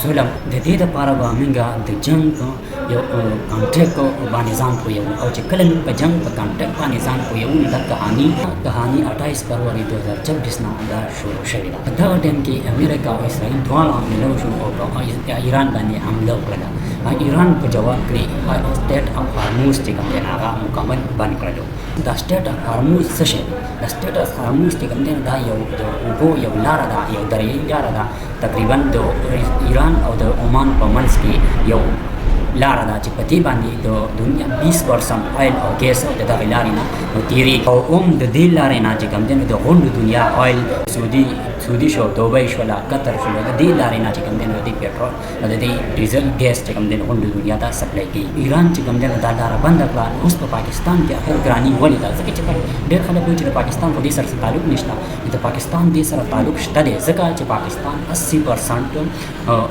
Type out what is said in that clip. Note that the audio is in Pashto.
ظلم. د دې لپاره به موږ د جنګ یو کانټیکټ باندې ځان پوهوو، او چې کله موږ په جنګ په کانټیکټ باندې ځان پوهوو، نو دا کهانی 28 فروری 2026 نه دا شروع شوې ده. په دغه ټایم کې امریکا او اسرائیل دواړه ملو شو او په ایران باندې حمله وکړله. ایران په جواب کې سټیټ اف هارموز چې کوم دی، هغه مکمل بند کړلو. دا سټیټ اف هارموز څه شی دی؟ د سټیټ اف هارموز چې کوم دی، دا یو د اوبو یو لاره ده، یو دریایي لاره ده. تقریبا د ایران او د عمان په منځ کې یو لاره ده چې په دې باندې د دنیا 20% آیل او ګیس د دغې لارې نه نو تېرېږي، او هم د دې لارې نه چې کوم دی نو د غونډو دنیا آیل، سعودي شو، دوبۍ شوله، قطر شو، د دې لارې نه چې کوم دی نو د دې پیټرول او د دې ډیزل ګیس چې کوم دی نو غونډو دنیا ته سپلای کوي. ایران چې کوم دی نو دا لاره بنده کړه. اوس په پاکستان کې اخر ګراني ولې ده؟ ځکه چې ډېر خلک وایي چې د پاکستان خو دې سره څه تعلق نشته. د پاکستان دې سره تعلق شته دی، ځکه چې پاکستان 80%